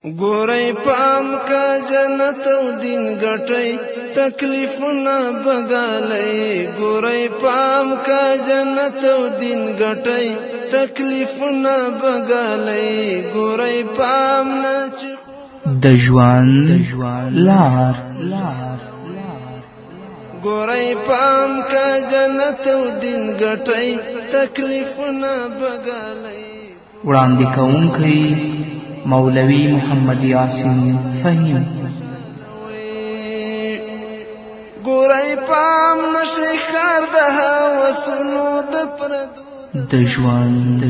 ګورئ پام کا جنت او دین ګټئ، تکلیفونه بګالئ. ګورئ پام کا جنت او دین ګټئ، تکلیفونه بګالئ. ګورئ پام نه چې د ژوند لار. ګورئ پام کا جنت او دین ګټئ، تکلیفونه بګالئ. وړاندې کوونکی مولوي محمد یاسین فهیم. ګورئ پام نشي ښکار د هوسونو د پردو. د ژوند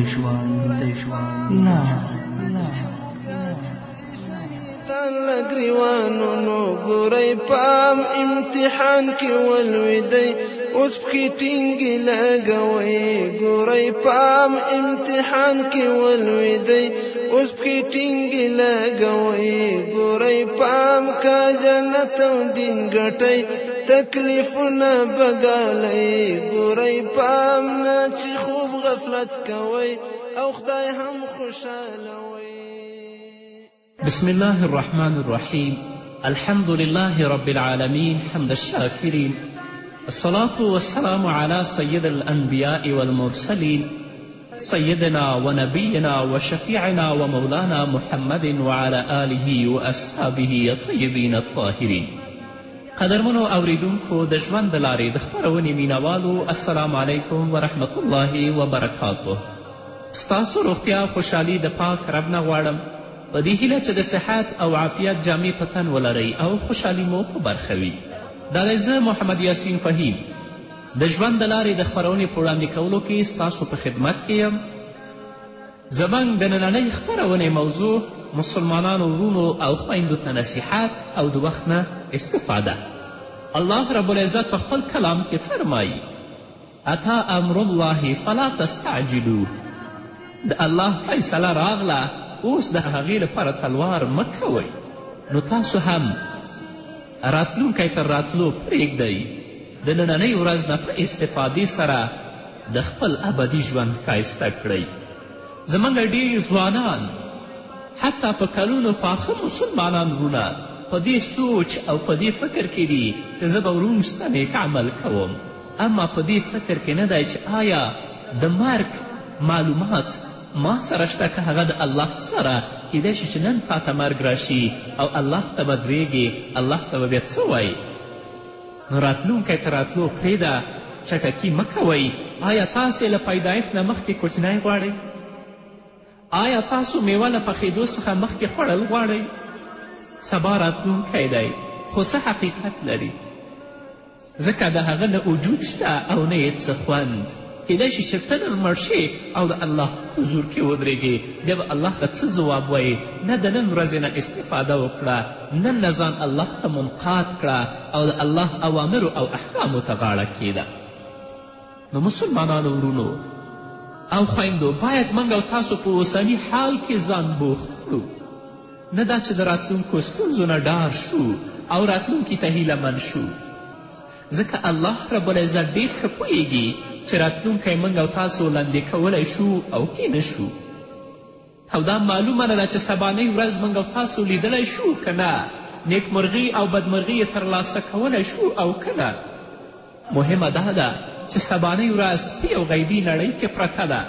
لار. شهیدان له ګریوانونو. ګورئ پام امتحان کې ولوېدئ، اوس پښې ټینګې لګوئ. ګورئ پام امتحان کې ولوېدئ، اوس پښې ټینګې لګوئ. ګورئ پام کا جنت او دین ګټئ، تکلیفونه بګالئ. ګورئ پام نه چې خوب غفلت کوئ او خدای هم خوشحالوئ. بسم الله الرحمن الرحيم. الحمد لله رب العالمين، حمد الشاكرين، الصلاة والسلام على سيد الأنبياء والمرسلين، سيدنا ونبينا وشفيعنا ومولانا محمد وعلى آله وأصحابه الطيبين الطاهرين. قدرمنو اوریدونکو، د ژوند د لارې د خپرونې مینوالو، السلام علیکم ورحمت الله وبرکاته. ستاسو روغتیا او خوشحالي د پاک رب نه غواړم، په دې هیله چې د صحت او عافیت جامې په تن ولرئ او خوشحالي مو په برخه وي. دا دی زه محمد یاسین فهیم د ژوند د لارې د خپرونې په وړاندې کولو کې ستاسو په خدمت کې یم. زموږ د نننۍ خپرونې موضوع مسلمانانو وروڼو او خویندو ته نصیحت او د وخت نه استفاده. الله رب العزت په خپل کلام کې فرمایي: اتی امر الله فلا تستعجلوه. د الله فیصله راغله، اوس د هغې لپاره تلوار مه کوئ. نو تاسو هم راتلونکی تر راتلو پرېږدئ، د نننۍ ورځ نه په استفادې سره د خپل ابدي ژوند ښایسته کړئ. زموږ ډېر ځوانان، حتی په کلونو پاخه مسلمانان وروڼه، په دې سوچ او په دې فکر کې دي چې زه به وروسته نیک عمل کوم، اما په دې فکر کې نه دی چې آیا د مرګ معلومات ما سره شته که هغه د الله سره. کیدای شي چې نن تا ته مرګ راشي او الله ته به درېږې، الله ته به بیا څه وایې؟ نو راتلونکی تر راتلو پرېږده، چټکي مه کوئ. آیا تاسې له پیدایښت نه مخکې کوچنی غواړئ؟ آیا تاسو میوه له پخېدو څخه مخکې خوړل غواړئ؟ سبا راتلونکی دی، خو څه حقیقت لري؟ ځکه د هغه نه وجود شته او نه یې څه خوند. کیدای شي چې ته نن مړ شې او د الله په حضور کې ودرېږې، بیا به الله ته څه ځواب وایې؟ نه د نن ورځې نه استفاده وکړه، نن نه ځان الله ته منقاد کړه او د الله اوامرو او احکامو ته غاړه کیده. نو مسلمانانو ورونو او خویندو، باید موږ او تاسو په اوسني حال کې ځان بوخت کړو، نه دا چې د راتلونکو ستونزو نه ډار شو او راتلونکي ته هیله من شو. ځکه الله رب العزت ډېر ښه پوهیږي چې راتلونکی موږ او تاسو لاندې کولی شو او کې نه شو، او دا معلومه نه ده چې سبانۍ ورځ موږ او تاسو لیدلی شو که نه، نیکمرغي او بدمرغي یې ترلاسه کولی شو او که نه. مهمه دا ده چې سبانۍ ورځ په یو غیبي نړۍ کې پرته ده،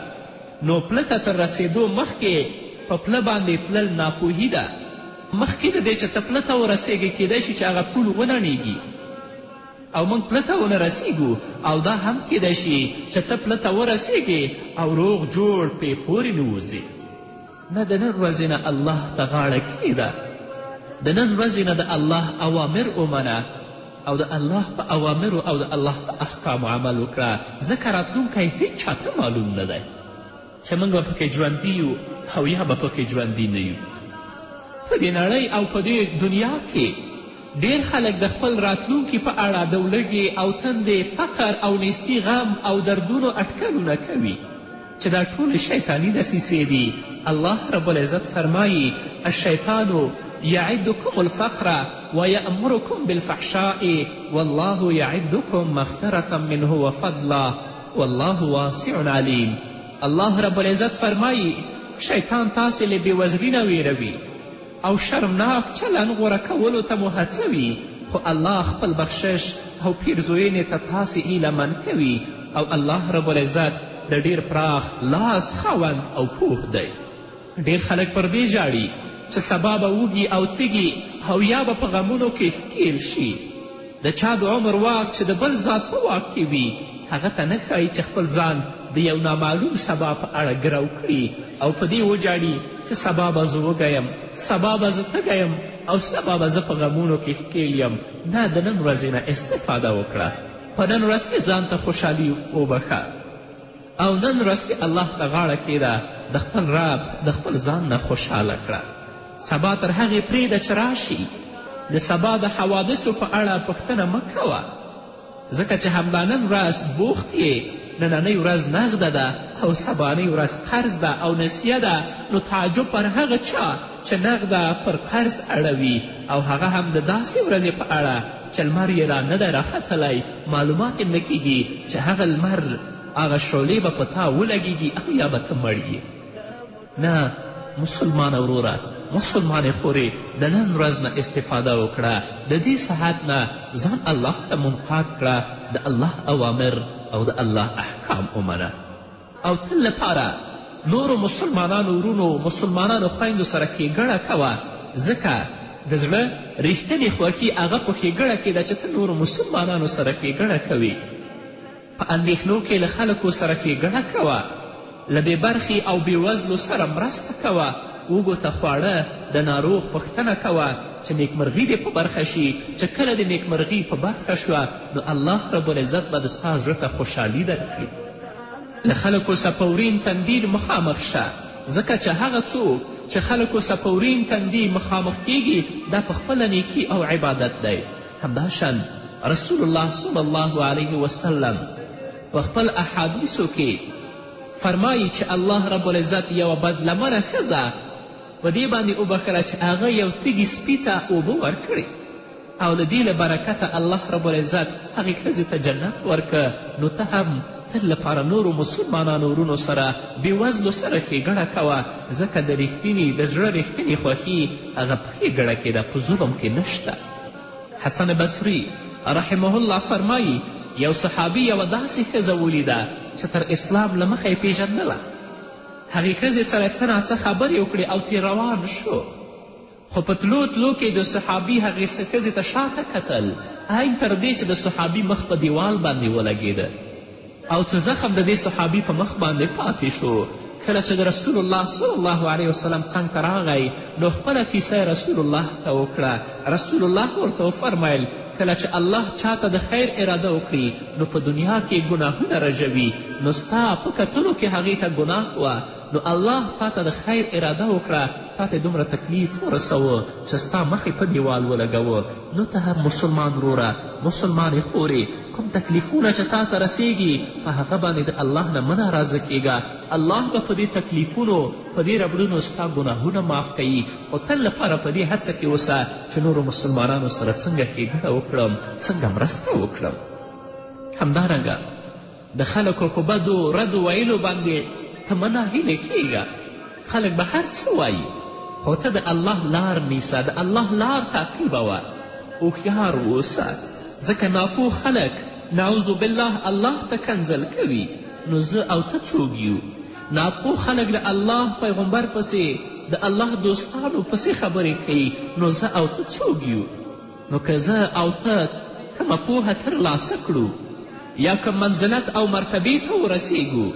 نو پله ته تر رسېدو مخکې په پله باندې تلل ناپوهي ده. مخکې د دې چې ته پله ته ورسېږې، کیدای شي چې هغه پول ونړېږي او موږ پله ته ونه رسېږو، او دا هم کیدای شي چې ته پله ته ورسېږې او روغ جوړ پې پورې نه وځې. نه د نن ورځې نه الله ته غاړه کښېږده، د نن ورځې نه د الله اوامر ومنه او د الله په اوامرو او د الله په احکامو عمل وکړه، ځکه راتلونکی هیچا ته معلوم نه دی چې موږ به پکې ژوندي یو او یا به پکې ژوندي نه یو. په دې نړۍ او په دې دنیا کې ډېر خلک د خپل راتلونکي په اړه د ولږې او تندې، فقر او نیستي، غم او دردونو اټکلونه کوي چې دا ټولې شیطاني دسیسې دي. الله رب العزت فرمایي: الشیطان یعدکم الفقر ویأمرکم بالفحشاء والله یعدکم مغفرة منه وفضلا والله واسع علیم. الله رب العزت فرمایي: شیطان تاسې له بېوزلي نه ویروي، او شرمناک چلن غوره کولو ته مو هڅوي، خو الله خپل بخشش او پیرزوینې ته تاسې هیله من کوي او الله رب العزت د ډیر پراخ لاس خاوند او پوه دی. ډیر خلک پر دې ژاړي چې سبا به وږي او تږي او یا به په غمونو کې ښکیل شي. د چا د عمر واک چې د بل ذات په واک کې وي، هغه ته نه ښایي چې خپل ځان د یو نامعلوم سبا په اړه ګرو کړي او په دې وژاړي چې سبا به زه وږی یم، سبا به زه تږی یم او سبا به زه په غمونو کې ښکیل یم. نه، د نن ورځې نه استفاده وکړه، په نن ورځ کې ځان ته خوشحالي وبښه او نن ورځ کې الله ته غاړه کیده، د خپل رب د خپل ځان نه خوشحاله کړه. سبا تر هغې پرېږده چې راشي. د سبا د حوادثو په اړه پوښتنه مه کوه، ځکه چې همدا نن ورځ بوخت یې. نننۍ ورځ نغده ده او سبانۍ ورځ قرض ده او نسیه ده، نو تعجب پر هغه چا چې نغده پر قرض اړوي، او هغه هم د داسې ورځې په اړه چې لمر یې لا نه دی راختلی، معلومات یې نه کیږي چې هغه لمر هغه شعلې به په تا ولګیږي او یا به ته مړ یې. نه مسلمانه وروره، مسلمانې خورې، د نن ورځ نه استفاده وکړه، د دې ساعت نه ځان الله ته منقاد کړه، د الله اوامر او د الله احکام ومنه او تل لپاره نورو مسلمانانو ورونو، مسلمانانو خویندو سره ښېګڼه کوه، ځکه د زړه رښتینې خوښي هغه په ښېګڼه کې ده چې ته نورو مسلمانانو سره ښېګڼه کوې. په اندېښنو کې له خلکو سره ښېګڼه کوه، له بې برخې او بېوزلو سره مرسته کوه، وږو ته خواړه، د ناروغ پوښتنه کوه چې نیکمرغي دې په برخه شي، چې کله دې نیکمرغي په برخه شوه نو الله رب العزت به د ستا زړه ته خوشحالي درکړي. له خلکو سره په ورین تندي مخامخ شه، ځکه چې هغه څوک چې خلکو سره په ورین تندي مخامخ کیږي دا په خپله نیکي او عبادت دی. همداشان رسول الله صلی الله علیه وسلم په خپل احادیثو کې فرمایي چې الله رب العزت یوه بدلمنه ښځه په دې باندې وبخښله چې هغه یو تږي سپي ته اوبه ورکړې او له دې له برکته الله رب العزت هغې ښځې ته جنت ورکه. نو ته هم تل لپاره نورو مسلمانانو ورونو سره، بېوزلو سره ښېګڼه کوه، ځکه د رښتیني د زړه رښتینې خوښي هغه په ښېګڼه کې ده، په ظلم کې نشته. حسن بصري رحمه الله فرمایي یو صحابي یوه داسې ښځه ولیده چې تر اسلام له مخه یې پیژندله. هغې ښځې سره څه ناڅه خبرې وکړې او ترې روان شو، خو په تلو تلو کې د صحابي هغې ښځې ته شاته کتل، عین تر دې چې د صحابي مخ په دیوال باندې ولګېده او څه زخم د دې صحابي په مخ باندې پاتې شو. کله چې د رسول الله صلی الله علیه وسلم څنګ ته راغی نو خپله کیسه یې رسول الله ته وکړه. رسول الله ورته وفرمیل کله چې الله چاته د خیر اراده وکړي نو په دنیا کې ګناهونه رژوي، نو ستا په کتلو کې هغې ته ګناه وه، نو الله تا ته د خیر اراده وکړه، تا ته دومره تکلیف ورسوه چې ستا مخ په دیوال ولګوه. نو ته هم مسلمان وروره، مسلمانې خورې، کوم تکلیفونه چې تا ته رسیږي په هغه باندې د الله نه مه ناراضه کیږه. الله به په دې تکلیفونو، په دې ربړونو ستا ګناهونه معاف کوي، خو تل لپاره په دې هڅه کې اوسه چې نورو مسلمانانو سره څنګه ښېګڼه وکړم، څنګه مرسته وکړم. همدارنګه د خلکو په بدو ردو ویلو باندې ته مه ناهیلې کیږه. خلک به هر څه وایي، خو ته د الله لار نیسه، د الله لار تعقیبوه، هوښیار اوسه، ځکه ناپوه خلک نعوذ بالله الله ته کنځل کوي. نو زه او ته څوک یو؟ ناپوه خلک د الله پیغمبر پسې، د الله دوستانو پسې خبرې کوي، نو زه او ته څوک یو؟ نو که زه او ته کومه پوهه ترلاسه کړو یا کوم منزلت او مرتبې ته ورسیږو،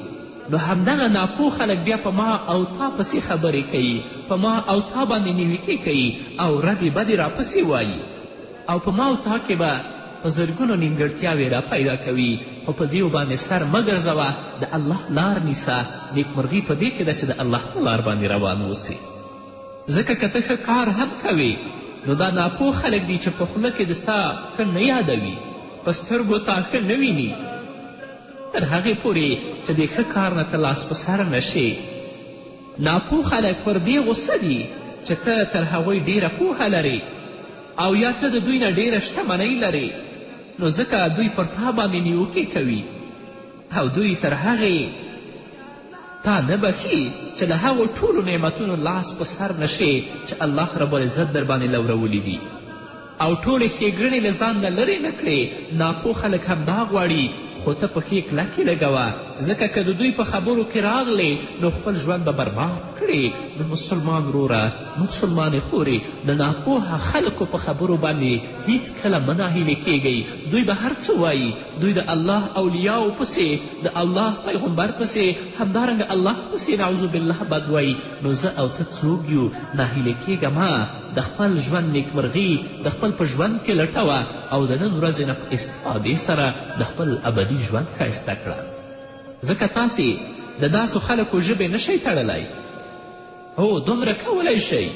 نو همدغه ناپوه خلک بیا په ما او تا پسې خبرې کوي، په ما او تا باندې نیوکې کوي او ردې بدې راپسې وایي، او په ما او تا کې به په زرګونو نیمګړتیاوې را پیدا کوي. خو په دیو باندې سر مه ګرځوه، د الله لار نیسه. نیکمرغي په دې کې ده چې د الله په لار باندې روان اوسې، ځکه که ته ښه کار هم کوې نو دا ناپوه خلک دي چې په خوله کې د ستا ښه نه یادوي، په سترګو تا ښه نه ویني، تر هغې پورې چې د ښه کار نه ته لاس په سر نه شې. ناپوه خلک پر دې غوسه دي چې ته تر هغوی ډېره پوهه لرې او یا ته د دوی نه ډېره شتمنۍ لرې، نو ځکه دوی پر تا باندې نیوکې کوي او دوی تر هغې تا نه بښي چې له هغو ټولو نعمتونو لاس په سر نه شې چې الله رب العزت در باندې لورولي دي او ټولې ښېګڼې له ځان نه لرې نه کړې. ناپوه خلک همدا غواړي، خو ته پښې کلکې لګوه، ځکه که د دوی په خبرو کې راغلې نو خپل ژوند به برباد کړې. نو مسلمان وروره، مسلمانې خورې، د ناپوهه خلکو په خبرو باندې هیڅکله مه ناهیلې کیږئ. دوی به هر څه وایي، دوی د الله اولیاو پسې، د الله پیغمبر پسې، همدارنګه الله پسې نعوذ بالله بد وایي. نو زه او ته څوک یو؟ ناهیلې کیږه مه، د خپل ژوند نیکمرغي د خپل په ژوند کې لټوه او د نن ورځې نه په استفادې سره د خپل ابدي ژوند ښایسته کړه، ځکه تاسې د داسو خلکو ژبې نشئ تړلی. هو، دومره کولی شئ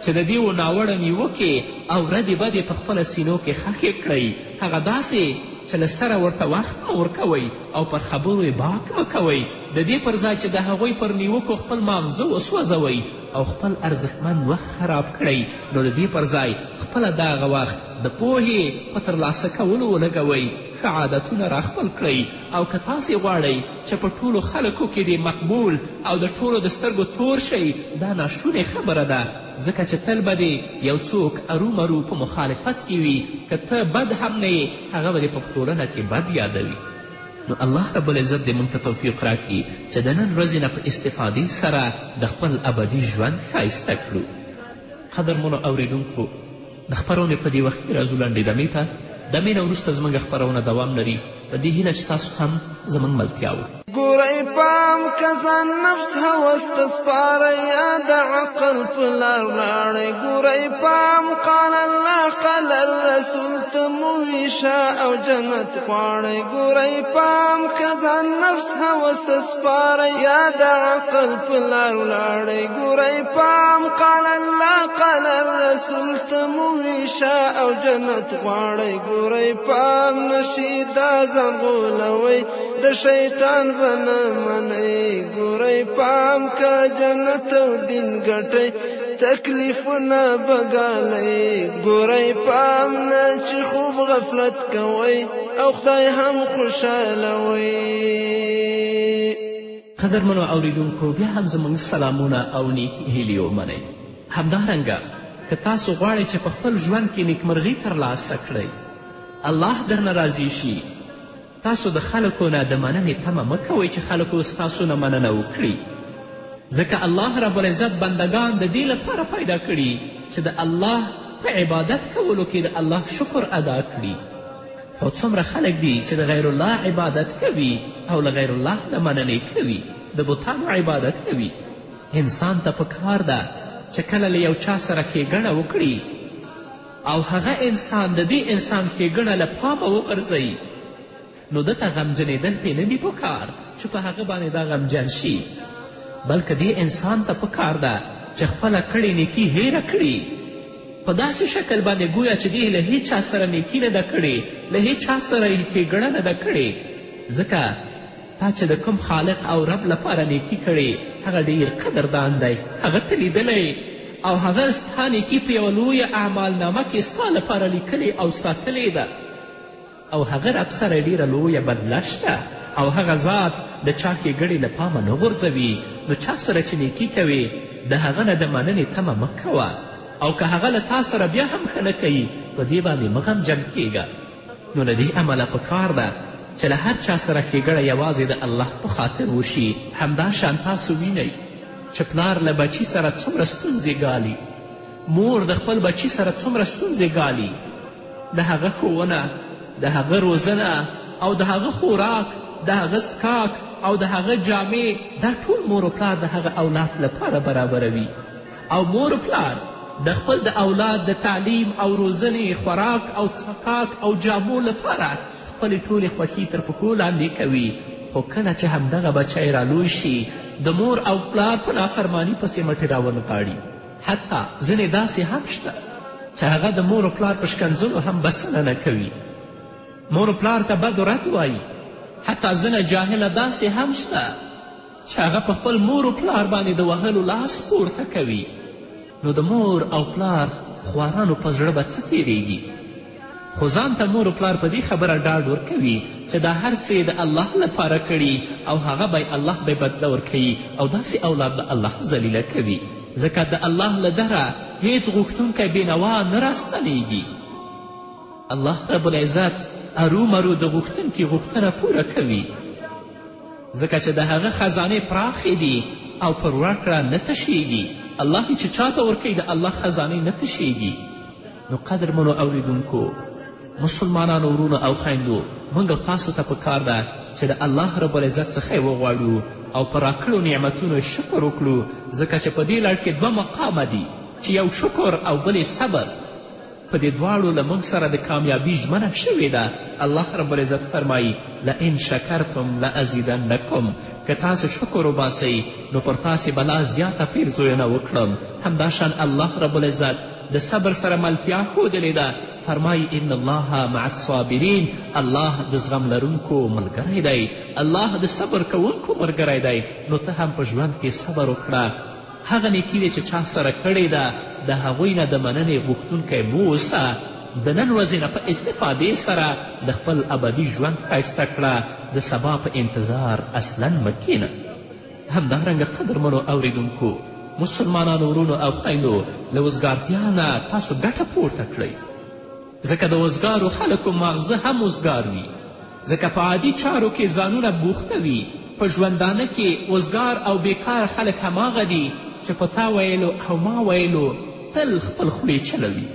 چې د دیو ناوړه نیوکې او ردې بدې په خپله سینو کې ښخې کړئ، هغه داسې چې له سره ورته وخت مه ورکوئ او پر خبرو یې باک مه کوئ، د دې پر ځای چې د هغوی پر نیوکو خپل ماغزه وسوځوئ او خپل ارزښتمند وخت خراب کړئ، نو د دې پر ځای خپله دغه وخت د پوهې په ترلاسه کولو ولګوئ، ښه عادتونه راخپل کړئ. او که تاسې غواړئ چې په ټولو خلکو کې دې مقبول او د ټولو د سترګو تور شئ، دا ناشونې خبره ده، ځکه چې تل به دې یو څوک ارومرو په مخالفت کې وي. که ته بد هم نه یې، هغه به دې په ټولنه کې بد یادوي. نو الله رب العزت دې موږ ته توفیق راکړي چې د نن ورځې نه په استفادې سره د خپل ابدي ژوند ښایسته کړو. قدرمنو اوریدونکو، د خپرونې په دې وخت کې راځو لنډې دمې ته. دمې نه وروسته زموږ خپرونه دوام لري، په دې هیله چې تاسو هم زموږ ملتیا وکړئ. ګورئ پام که ځان نفس هوس ته سپارئ یا د عقل په لار لاړئ. ګورئ پام قال الله قال الرسول ته مو ویشه او جنت غواړئ. ګورئ پام که ځان نفس هوس ته سپارئ یا د عقل په لار لاړئ. ګورئ پام قال الله قال الرسول ته مو ویشه او جنت غواړئ. ګورئ پام نشي دا ځان غولوئ، د شیطان به نه منئ. ګورئ پام که جنت او دین ګټئ، تکلیفونه به ګالئ. ګورئ پام نه چې خوب غفلت کوئ او خدای هم خوشحالوئ. قدرمنو اوریدونکو، بیا هم زموږ سلامونه او نیکې هیلې ومنئ. همدارنګه که تاسو غواړئ چې په خپل ژوند کې نیکمرغي ترلاسه کړئ، الله درنه راضي شي، تاسو د خلکو نه د مننې تمه مه کوئ چې خلکو ستاسو نه مننه وکړي، ځکه الله رب العزت بندګان د دې لپاره پیدا کړي چې د الله په عبادت کولو کې د الله شکر ادا کړي. خو څومره خلک دي چې د غیر الله عبادت کوي او له غیر الله نه مننې کوي، د بتانو عبادت کوي. انسان ته په کار ده چې کله له یو چا سره ښېګڼه وکړي او هغه انسان د دې انسان ښېګڼه له پامه وغورځوي، نو ده ته غمجنېدل پې نه دي پکار چې په هغه باندې دا غمجن شي، بلکې دې انسان ته پکار ده چې خپله کړې نیکي هېره کړي په داسې شکل باندې ګویا چې دې له هیچا سره نیکي نه ده کړې، له هیچا سره یې ښېګڼه نه ده کړې. ځکه تا چې د کوم خالق او رب لپاره نیکي کړې، هغه ډېر قدردان دی، هغه ته لیدلی او هغه ستا نیکي په یوه لویه اعمالنامه کې ستا لپاره لیکلې او ساتلې ده، او هغه رب سره ډېره لویه بدله شته، او هغه ذات د چا ښېګڼې له پامه نه غورځوي. نو چا سره چې نیکي کوې، د هغه نه د مننې تمه مه کوه، او که هغه له تا سره بیا هم ښه نه کوي، په دې باندې مه غمجن کیږه. نو له دې امله په کار ده چې له هر چا سره ښېګڼه یوازې د الله په خاطر وشي. همدا شان تاسو وینئ چې پلار له بچي سره څومره ستونزې ګالي، مور د خپل بچي سره څومره ستونزې ګالي، د هغه ښوونه، د هغه روزنه او د هغه خوراک، د هغه څکاک او د هغه جامې، دا ټول مور و پلار د هغه اولاد لپاره برابروي. او مور و پلار د خپل د اولاد د تعلیم او روزنې، خوراک او څکاک او جامو لپاره خپلې ټولې خوښي تر پښو لاندې کوي. خو کله چې همدغه بچی رالوی شي، د مور او پلار په نافرماني پسې مټې راونغاړي. حتی ځینې داسې هم شته چې هغه د مور و پلار په ښکنځلو هم بسنه نه کوي، مور و پلار ته بد و رد وایي. حتی ځینې جاهله داسې هم شته چې هغه په خپل مور و پلار باندې د وهلو لاس پورته کوي. نو د مور او پلار خوارانو په زړه به څه تیریږي؟ خو ځان ته مور و پلار په دې خبره ډاډ ورکوي چې دا هر څه یې د الله لپاره کړي او هغه به الله به بدله ورکوي، او داسې اولاد به الله ذلیله کوي، ځکه د الله له دره هیڅ غوښتونکی بېنوا نه راستنیږي. الله رب العزت ارومرو د غوښتونکي غوښتنه پوره کوي، ځکه چې د هغه خزانې پراخې دي او پر ورکړه نه تشیږي. الله یې چې چاته ورکوي د الله خزانې نه تشیږي. نو قدرمنو اوریدونکو، مسلمانانو وروڼو او خویندو، موږ او تاسو ته په کار ده چې د الله رب العزت څخه یې وغواړو او په راکړو نعمتونو شکر وکړو، ځکه چې په دې لړ کې دوه مقامه دي چې یو شکر او بل صبر. په دې دواړو له موږ سره د کامیابي ژمنه شوې ده. الله رب العزت فرمایي لئن شکرتم لازیدنکم، که تاسو شکر وباسئ نو پر تاسې به لا زیاته پیرزوینه وکړم. همداشان الله رب العزت د صبر سره ملتیا ښودلې ده، فرمایي ان الله مع الصابرین، الله د زغم لرونکو ملګری دی، الله د صبر کوونکو ملګری دی. نو ته هم په ژوند کې صبر وکړه. هغه نیکي دې چې چا سره کړې ده د هغوی نه د مننې غوښتونکی مه اوسه. د نن ورځې نه په استفادې سره د خپل ابدي ژوند ښایسته کړه، د سبا په انتظار اصلا مه کښېنه. همدارنګه قدرمنو اوریدونکو، مسلمانانو وروڼو او خویندو، له وزګارتیا نه تاسو ګټه پورته کړئ، ځکه د وزګارو خلکو ماغزه هم وزګار وي، ځکه په عادي چارو کې ځانونه بوختوي. په ژوندانه کې وزګار او بیکاره خلک هماغه دي چې په تا ویلو او ما ویلو تل خپل خولې چلوي.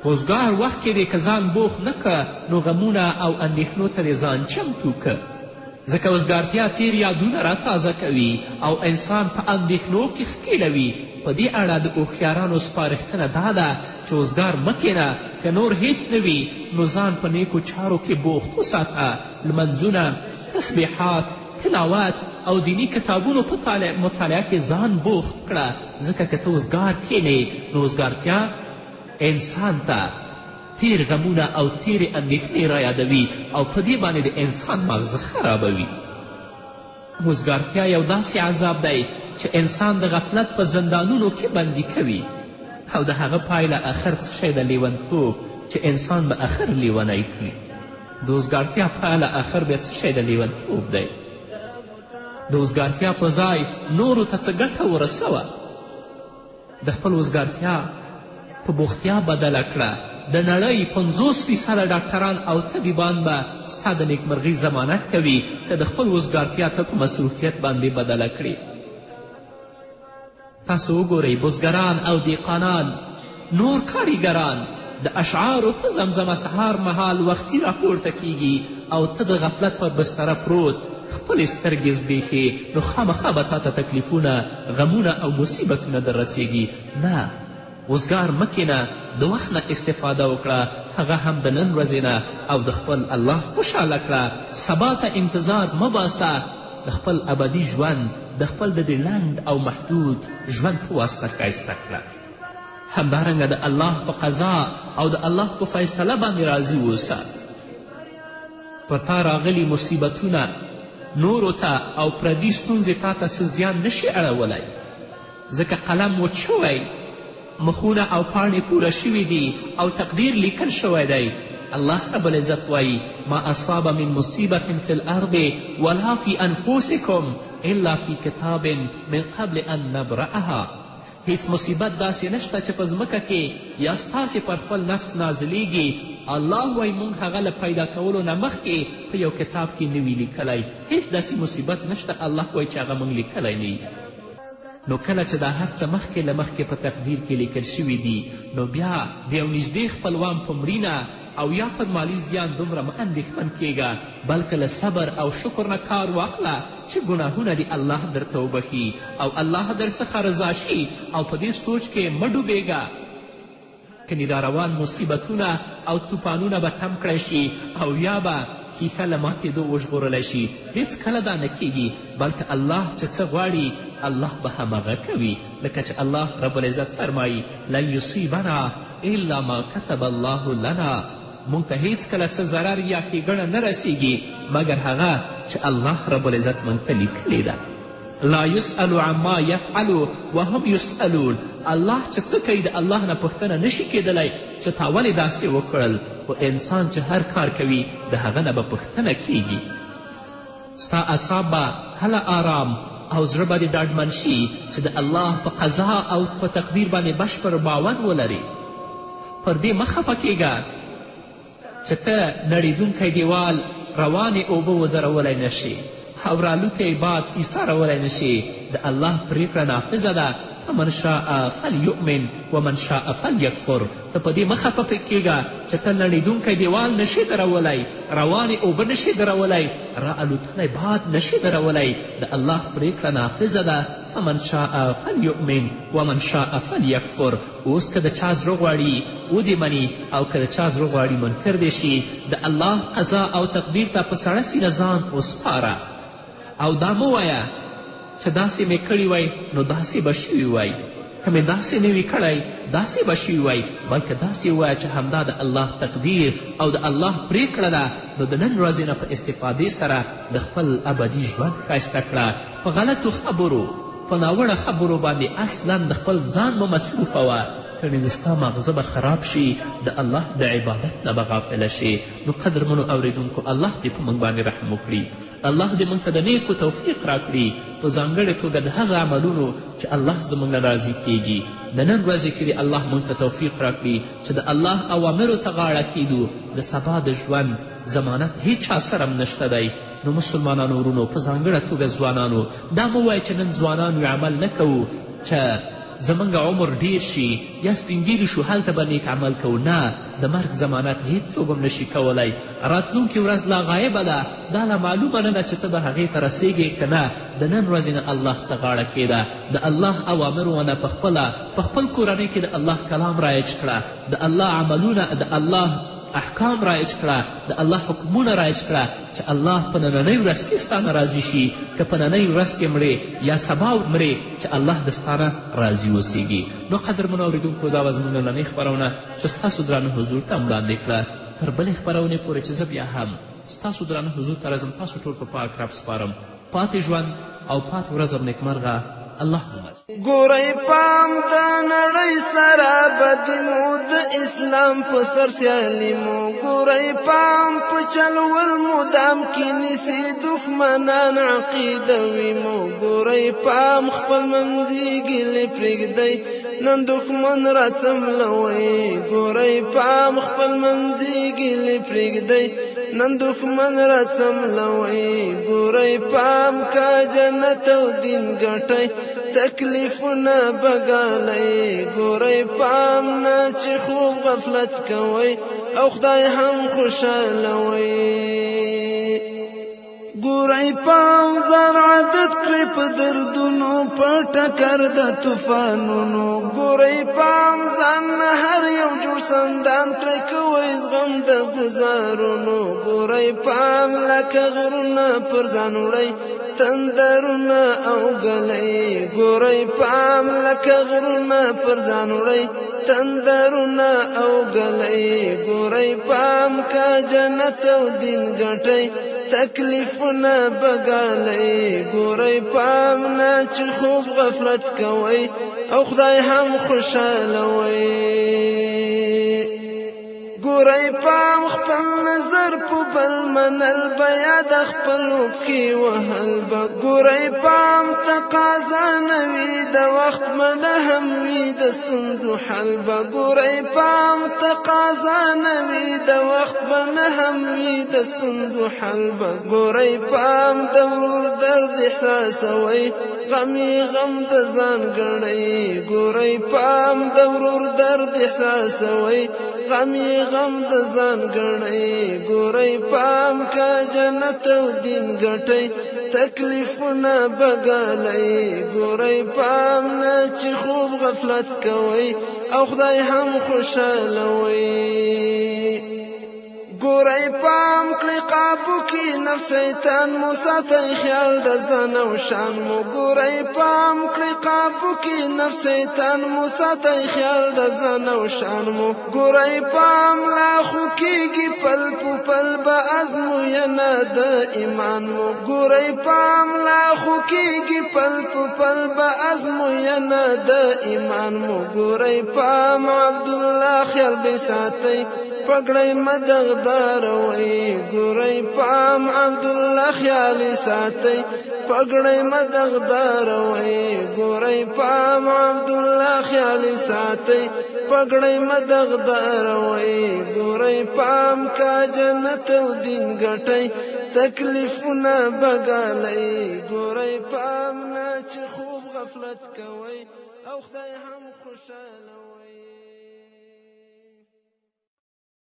په وزګار وخت کې دې که ځان بوخت نه که نو غمونه او اندېښنو ته دې ځان چمتو که، ځکه وزګارتیا تیر یادونه را تازه کوي او انسان په اندېښنو کې ښکېلوي. په دې اړه د هوښیارانو سپارښتنه دا ده چې وزګار مه کښېنه، که نور هیڅ نه وي نو ځان په نیکو چارو کې بوخت وساته. لمنځونه، تسبیحات، تلاوت او دیني کتابونو په مطالعه کې ځان بوخت کړه، ځکه که ته وزګار کښېنې نو وزګارتیا انسان ته تیر غمونه او تیرې اندېښنې رایادوي او په دې باندې د انسان ماغزه خرابوي. وزګارتیا یو داسې عذاب دی چې انسان د غفلت په زندانونو کې بندي کوي، او د هغه پایله اخر څه شی ده؟ لیونتوب، چې انسان به اخر لیونی کړي. د وزګارتیا پایله اخر بیا څه شی ده؟ لیونتوب دی. د وزګارتیا په ځای نورو ته څه ګټه ورسوه، د خپل وزګارتیا په بوختیا بدله کړه. د نړۍ 50% ډاکټران او طبیبان به ستا د نیکمرغۍ ضمانت کوي که د خپل وزګارتیا ته په مصروفیت باندې بدله کړې. تاسو وګورئ، بزګران او دیقانان، نور کاریګران د اشعارو په زمزمه سهار مهال وختي راپورته کیږي، او ته د غفلت پر بستره پروت خپلې سترګې زبېښې، نو خامخا به تا ته تکلیفونه، غمونه او مصیبتونه در رسیږي. نه، وزګار مه کښېنه، د وخت نه استفاده وکړه، هغه هم د نن ورځې نه، او د خپل الله خوشحاله کړه. سبا ته انتظار مه باسه، د خپل ابدي ژوند د خپل د دې لنډ او محدود ژوند په واسطه ښایسته کړه. همدارنګه د الله په قضا او د الله په فیصله باندې راضي اوسه. پر تا راغلي مصیبتونه نورو ته او پردي ستونزې تا ته څه زیان نشي اړولی، ځکه قلم وچ شوی، مخونه او پاڼې پوره شوي دي او تقدیر لیکل شوی دی. الله رب العزت وایي ما اصاب من مصیبت فی الارض ولا فی انفسکم الا فی کتاب من قبل ان نبرأها. هیڅ مصیبت داسې نشته چې په ځمکه کې یا ستاسې پر خپل نفس نازلیږي. الله وایي موږ هغه له پیدا کولو نه مخکې په یو کتاب کې نه وي لیکلی. هیڅ داسې مصیبت نشته الله وایي چې هغه موږ لیکلی نه وي. نو کله چې دا هر څه مخکې له مخکې په تقدیر کې لیکل شوي دي، نو بیا د یو نږدې خپلوان په مړینه او یا پر مالي زیان دومره مه اندېښمن کیږه، بلکې له صبر او شکر نه کار واخله چې ګناهونه دې الله درته وبخښي او الله درڅخه رضا شي، او په دې سوچ کې مه ډوبېږه کنې را روان مصیبتونه او توپانونه به تم کړی شي او یا به ښیښه له ماتېدو وژغورلی شي. هیڅکله دا نه کیږي، بلکې الله چې څه غواړي الله به هماغه کوي، لکه چې الله رب العزت فرمایي لن یصیبنا الا ما کتب الله لنا. موږ ته هیڅکله څه ضرر یا ښېګڼه نه رسیږي مګر هغه چې الله رب العزت موږ ته لیکلې ده. لا یسأل عما یفعل وهم یسألون. الله چې څه کوي د الله نه پوښتنه نشي کیدلی چې تا ولې داسې وکړل، خو انسان چې هر کار کوي د هغه نه به پوښتنه کیږي. ستا اعصاب به هله آرام او زړه به دې ډاډمن شي چې د الله په قضا او په تقدیر باندې بشپړ باور ولرې. پر دې مه خفه کیږه چې ته نړېدونکی دیوال روانې اوبه ودرولی نه شې او رالوتی باد ایسارولی نه شې. د الله پرېکړه نافذه ده، فمن شاء فلیؤمن ومن شاء فلیکفر. ته په دې مه خفه کیږه چې ته نړېدونکی دیوال نشې درولی، روانې اوبه نشې درولی، را الوتلی باد نشې درولی. د الله پرېکړه نافذه ده، فمن شاء فلیؤمن ومن شاء فلیکفر. اوس که د چا زړه غواړي ودې مني او که د چا زړه غواړي منکر دې شي، د الله قضا او تقدیر ته په سړه سینه ځان وسپاره. او دا مه وایه چې داسې مې کړي وای نو داسې به شوي وای، که مې داسې نه وي کړی داسې به شوي وای، بلکې داسې ووایه چې همدا د الله تقدیر او د الله پرېکړه ده. نو د نن ورځې نه په استفادې سره د خپل ابدي ژوند ښایسته کړه. په غلطو خبرو، په ناوړه خبرو باندې اصلا د خپل ځان مه مصروفه وه، کڼې د ستا ماغزه به خراب شي، د الله د عبادت نه به غافله شي. نو قدرمنو اورېدونکو، الله دې په موږ باندې رحم وکړي، الله دې موږ ته د نیکو توفیق راکړي، په ځانګړې توګه د هغه عملونو چې الله زموږ نه راضي کیږي. د نن ورځې کې دې الله موږ ته توفیق راکړي چې د الله اوامرو ته غاړه کیدو. د سبا د ژوند ضمانت هیچا سره هم نشته دی. نو مسلمانانو ورونو، په ځانګړه توګه ځوانانو، دا مه وایه چې نن ځوانان یو عمل نه کوو چې زمونږ عمر ډیر شي یا سپینږیري شو هلته به نیک عمل کوو. نه، د مرګ ضمانت هیڅوک هم نشي کولی. راتلونکې ورځ لا غایبه ده، دا لا معلومه نه ده چې ته به هغې ته رسیږې که نه. د نن ورځې نه الله ته غاړه کیده، د الله اوامرو نه په خپل کورنۍ کې د الله کلام رایج کړه، د الله عملونه، د الله احکام رایج کړه، د الله حکمونه رایج کړه چې الله په نننۍ ورځ کې ستا نه راضي شي. که په ننۍ ورځ کې مرې یا سبا مرې، چې الله د ستا نه راضي اوسیږي. نو قدرمنو اورېدونکو، دا وه زموږ نننۍ خپرونه چې ستاسو درانه حضور ته وړاندې کړه. تر بلې خپرونې پورې چې زه بیا هم ستاسو درانه حضور ته راځم، تاسو ټول په پاک رب سپارم. پاتې ژوند او پاتې ورځ هم نیکمرغه. الله مو مل. ګورئ پام د نړۍ سره بدي مو د اسلام په سر سیالي مو، ګورئ پام په چل ول مدام کې نیسي دښمنان عقیده وي مو، ګورئ پام خپل منځي ګیلې پرېږدئ نن دښمن راڅملوئ، ګورئ پام خپل منځي ګیلې پرېږدئ نن دښمن راڅملوئ، ګورئ پام که جنت او دین ګټئ تکلیفونه بګالئ، ګورئ پام نه چې خوب غفلت کوئ او خدای هم خوشحالوئ. ګورئ پام ځان عادت کړئ په دردونو په ټکر د طوفانونو، ګورئ پام ځان نه هر یو جوړ سندان کړئ کوئ زغم د ګزارونو، ګورئ پام لکه غرونه پر ځان وړئ تندرونه او ګلئ، ګورئ پام لکه غرونه پر ځان وړئ تندرونه او ګلئ، ګورئ پام که جنت او دین ګټئ تکلیفونه بګالئ، ګورئ پام نه چې خوب غفلت کوئ او خدای هم خوشحالوئ. ګورئ پام خپل نظر په بل منل بیا د خپلو پښې وهل به، ګورئ پام تقاضا نه وي د وخت منه هم وي د ستونزو حل به، ګورئ پام تقاضا نه وي د وخت منه هم وي د ستونزو حل به، ګورئ پام د ورور درد احساسوئ غم یې غم د ځان ګڼئ، ګورئ پام د ورور درد احساسوئ غم یې غم د ځان ګڼئ، ګورئ پام که جنت او دین ګټئ تکلیفونه بګالئ، ګورئ پام نه چې خوب غفلت کوئ او خدای هم خوشحالوئ. ګورئ پام کړئ قابو کې نفس شیطان مو، ساتئ خیال د ځان او شان مو. ګورئ پام کړئ قابو کې نفس شیطان مو، ساتئ خیال د ځان او شان مو. ګورئ پام لا خو کېږي پل په پل به ازموینه د ایمان مو. ګورئ پام لا خو کېږي پل په پل به ازموینه د ایمان مو. ګورئ پام عبدالله خیال به ساتئ، پګړۍ مدغداروي. ګورئ پام عبدالله خیال ساتئ، پګړۍ مدغداروي. ګورئ پام عبدالله خیال ساتئ، پګړۍ مدغداروي. ګورئ پام کا جنت او دین ګټئ، تکلیفونه بګالئ. ګورئ پام نه چې خوب غفلت کوئ او خدای هم خوشاله.